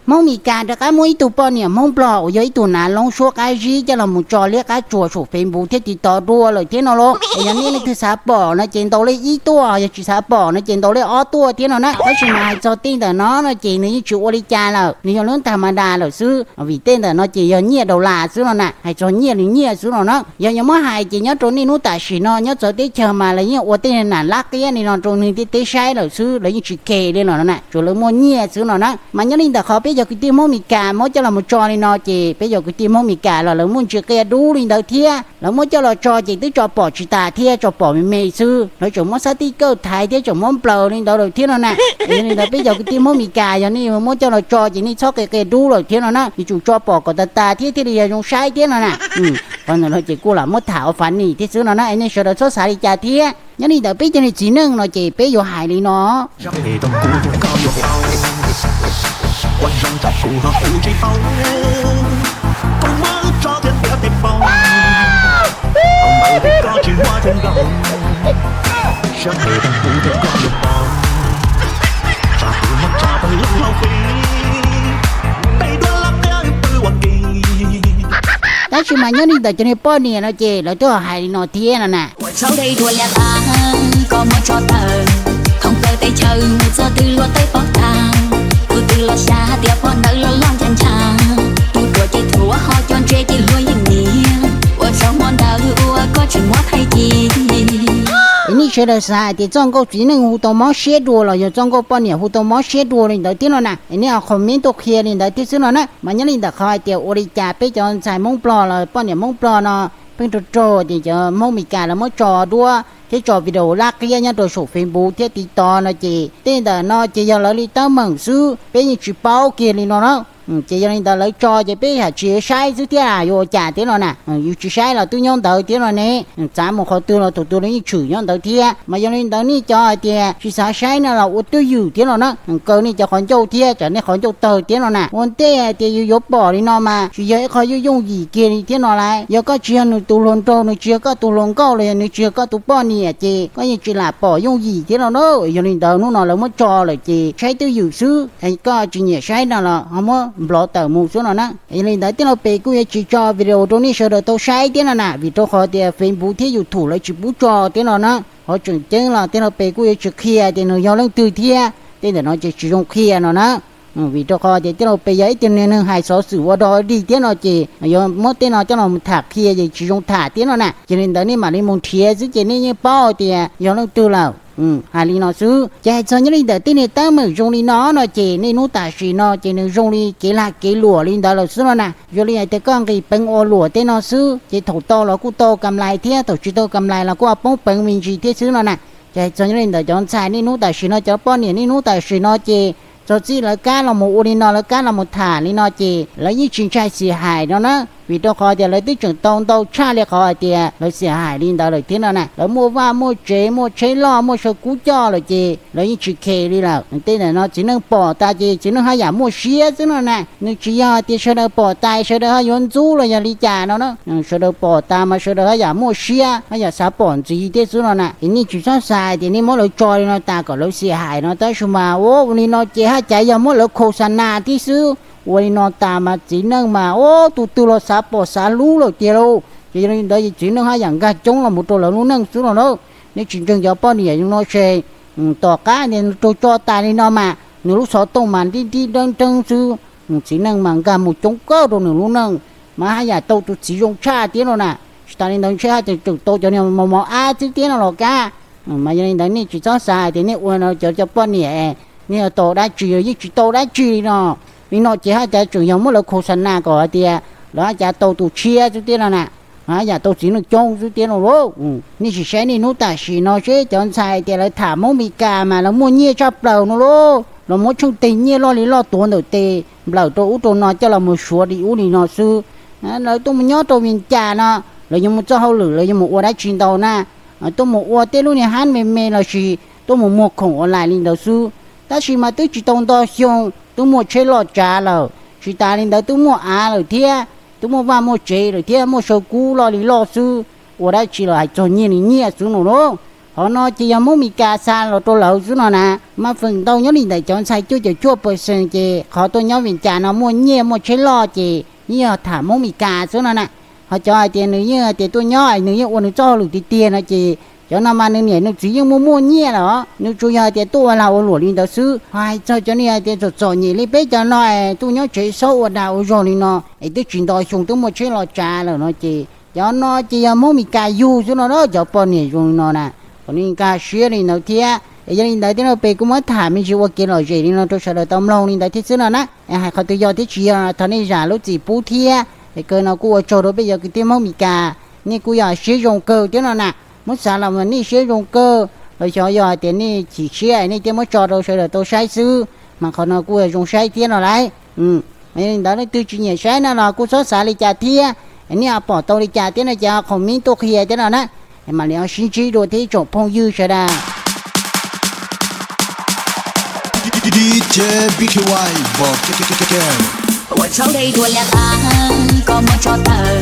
Hmoob Mes Kas rov qab muaj ib tug poj niam Hmoob Nplog uas yog ib tug nav loob suab qab zib coj los mus tso liab qab tsuas saum Facebook thiab TikTok dua lawm thiab no lauj. Yog nej leej twg xav pom no ces ntaus lej ib tuaj, yog tsis xav pom no ces ntaus lej ob tuaj thiab no na. Tab sis mas hais txog tej ntawm no no ces nws yeej tsis ua li cas lawm, nws yog lub tag ma das lawm xwb, vim tej ntawm no ces yog nyiaj daus las xwb no na, hais txog nyiaj li nyiaj xwb no na. Yog yuav muab hais ces nyob rau niaj hnub tam sim no nyob txawv teb chaws mas lawv yeej ua tej nam lab qiab li no rau neeg ntiaj teb saib lawm xwb, lawv yeej tsis khes li no na, tsuas lawv muaj nyiaj xwb no na. Mas nyob li ntawm qhov peb cov kwv tij Hmoob Mes Kas muab coj los mus tso li no ces peb cov kwv tij Hmoob Mes Kas los lawv muaj ntsis qia dub li ntawd thiab, lawv muab coj los tso ces twb tso pom tsis tas thiab, tso pom me me xwb, lawv tseem muab xab tij kawj thaiv thiab tseem muab nplaws li ntawd lawm thiab no na. Yog li ntawd peb cov kwv tij Hmoob Mes Kas yog nej muab coj los tso ces nej txhob qia qia dub lawm thiab no na, yuav tsum tso pom kom tas tas thiab thiaj li yog zoo saib thiab no na. Qhov ntawm no ces kuj lam muab tham ua funny thiab xwb no na, es nej sawv daws txhob xav li cas thiab. Nyob li ntawm peb cov niag txiv neej no ces peb yuav hais li no. Tab sis mas nyob li ntawm cov niag poj niam no ces lawv twb hais li no thiab no na. Ua tshauj dej dua liab qab, koj muab tso tawm, thoom plaws teb chaws mus txog twg luag tej pom tag, tus twg los xav tias poj ntawd los loj ncha ncha, tus ruam ces thuam ho cov ntse ces luag yeej nyiam, ua tsaug hmo ntawd uas koj tsis muab thaij cia. Es nej sawv daws xav hais tias txoj nkauj txiv neej hu tau mob siab dua los yog txoj nkauj poj niam hu tau mob siab dua li ntawd thiab no na, es nej ho comment tuaj qhia li ntawd thiab xwb no na. Mas nyob li ntawm qhov hais tias ua li cas peb cov ntxhais Hmoob Nplog los poj niam Hmoob Nplog no pheej raug raug tias cov Hmoob Mes Kas lawv muab tso duab thiab tso video lab qiab nyob rau saum Facebook thiab TikTok no ces tej ntawm no ces yog lawv li teeb meem xwb, peb yeej tsis paub kiag li no na. Ces yog li ntawd lawv tso ces peb yam tsis saib xwb thiab yuav ua cas thiab no na, yus tsis saib los twb nyob ntawd thiab no ne, txav mus qhov twg los thaum twg los yeej tshwm nyob ntawd thiab. Mas yog li ntawd nej cov hais tias tsis xav saib no los ua twj ywm thiab no na, kaw nej cov qhov ncauj thiab tsam nej qhov ncauj tawg thiab no na. Ua ntej hais tias yus yuav pom li no mas tsis yog ib qho yooj yooj yim kiag li thiab no lauj. Yog koj tsis yog nws tus hluas nraug, nws tsis yog koj tus hluas nkauj los yog nws tsis yog koj tus poj niam ces koj yeej tsis lam pom yooj yim thiab no na. Yog li ntawd hnub no lawv muab tso lawm ces saib twj ywm xwb, koj tsis nyiam saib no los ho muab nplov tawm mus xwb no na. Yog li ntawd tij laug Pes kuj yuav tsis tso video rau nej sawv daws tau saib thiab no na, vim rau qhov tias Facebook thiab YouTube lawv tsis pub tso thiab no na. Qhov tseem ceeb los tij laug Pes kuj yuav tsis qhia tias nws yog leej twg thiab, tej ntawm no ces tsis zoo qhia no na. Vim rau qhov tias tij laug Pes yog ib tug niag neeg hais xov xwm ua dog dig thiab no ces yuav muab tej no coj los tham qhia ces tsis zoo tham thiab no na. Ces li ntawd nej mam li mus nrhiav xwb ces nej yeej paub tias yog leej twg lawm. Hais li no xwb ces hais txog nyob li ntawm tej niag teeb meem zoo li no no ces niaj hnub tam sim no ces nws zoo li kev lag kev luam li ntawd lawm xwb no na. Zoo li hais tias koj nqis peev ua luam tej no xwb ces thaum tau los kuj tau kam lais thiab, thaum tsis tau kam lais los kuj poob peev me ntsis thiab xwb no na. Ces hais txog nyob li ntawm cov ntxhais niaj hnub tam sim no, cov poj niam niaj hnub tam sim no ces txog txij lawv kab los mus ua li no, lawv kab los mus tham li no ces lawv yeej tsis ntshai xim hais no na, vim rau qhov tias lawv twb tseem tau ntau tshaj li qhov hais tias lawv xim hais li ntawd lawm thiab no na. Lawv muaj vaj muaj tsev, muaj tsheb loj, muaj saw kub coj lawm ces lawv yeej tsis khes li lawm. Tej ntawm no txiv neej pom tas ces txiv neej haj yam muaj siab xwb no na. Nws tsis yog tias sawv daws pom tas sawv daws ho yuav ntxub los yog li cas no na. Sawv daws pom tas mas sawv daws haj yam muaj siab, haj yam xav pom ntxiv thiab xwb no na. Es nej tsis txhob xav tias nej muab lawv tso li no tas kom lawv xim hais no, tab sis mas ua li no ces haj cas yog muab lawv khos xa nas tib xwb. Ua li no tas mas txiv neej mas ua tus twg los xav pom xav hlub lawm tiag lauj. Ces yog li ntawd txiv neej haj yam nkag coob los mus rau lawv lub neej xwb no na. Nej tsis ntseeg cov poj niam no ces tom qab nws raug tso tas li no mas nws lub xov tooj mas nrib nrib deeb deeb xwb. Txiv neej mas nkag mus coob kawg rau nws lub neej, mas haj yam tau tus txiv zoo tshaj thiab no na. Tsis tas li ntawd ntshe haj tseem tau cov niag mos mos ab xwb thiab no los kab. Mas yog li ntawd nej tsis txhob xav hais tias nej ua no cov cov poj niam nej tau dab tsi, yeej tsis tau dab tsi li no. Li no ces haj cas tseem yog muab lawv khos xa nas kom hais tias lawv haj cas tau tus tshiab xwb thiab no na. Haj yam tau txiv neej coob xwb thiab no lauj. Nej sim saib niaj hnub tam sim no seb cov ntxhais tias lawv tham Hmoob Mes Kas mas lawv muaj nyiaj tshaj plaws no lauj, los muab tsheej teg nyiaj loj li loj tuav ntawm tes nplawm rau ub rau no coj los mus suav li ub li no xwb. Lawv tuaj mus nyob rau Mes Kas no, lawv yuav mus txoj hauj lwm lawv yuav mus ua dab tsi ntau na? Tuaj mus ua tej lub niag hab me me lossis tuaj mus muag khoom online li ntawd xwb. Tab sis mas twb tsis tau nto xyoo twb muaj tsheb loj tsav lawm, tsis tas li ntawd twb muaj av lawm thiab, twb muaj vaj muaj tsev lawm thiab, muaj saw kub loj li loj xwb. Ua dab tsi los hais txog nyiaj li nyiaj xwb no lauj. Qhov no ces yog Hmoob Mes Kas xa los rau lawv xwb no na. Mas feem ntau nyob li ntawm cov ntxhais cuaj caum cuaj percent ces qhov tuaj nyob Vias Cas no muaj nyiaj muaj tsheb loj ces yeej yog tham Hmoob Mes Kas xwb no na. Ho cov hais tias nws yeej hais tias tuaj nyob nws yeej ua nws txoj hauj lwm tiag tiag no ces cov no mas nws niam nws txiv yeej muaj muaj nyiaj lawm, nws tsuas yog hais tias tuaj ua lag ua luam li ntawd xwb. Ho hais txog cov niag hais tias txom txom nyem li peb cov no es tuaj nyob tsev xob ua dag ua zog li no es twb tsis nto xyoo twb muaj tsheb los tsav lawm no ces cov no ces yog Hmoob Mes Kas yug xwb no na, cov poj niam zoo li no na. Kom nej nkag siab li ntawd thiab es yog li ntawd thiab no peb kuj muab tham me ntsis ua kev lom zem li no rau sawv daws tau mloog li ntawd thiab xwb no na. Es hais qhov twg yog thiab tsis yog thov nej zam lub txim pub thiab. Es kawg no kuj ua tsaug rau peb cov kwv tij Hmoob Mes Kas, nej kuj yog siab zoo kawg thiab no na. Muab xav los mas nej siab zoo kawg los xyov yog hais tias nej chim siab nej thiaj muab tso rau sawv daws tau saib xwb, mas qhov no kuj yog zoo saib thiab no lauj. Yog li ntawd leej twg tsis nyiam saib no los kuj txhob xav li cas thiab, nej pom tau li cas thiab no ces ho comment tuaj qhia thiab no na. Mam li sib ntsib dua thiab ib tsoom phooj ywg sawv daws. D J B K Y Vocal. Ua tshauv dej dua liab qab, koj muab tso tawm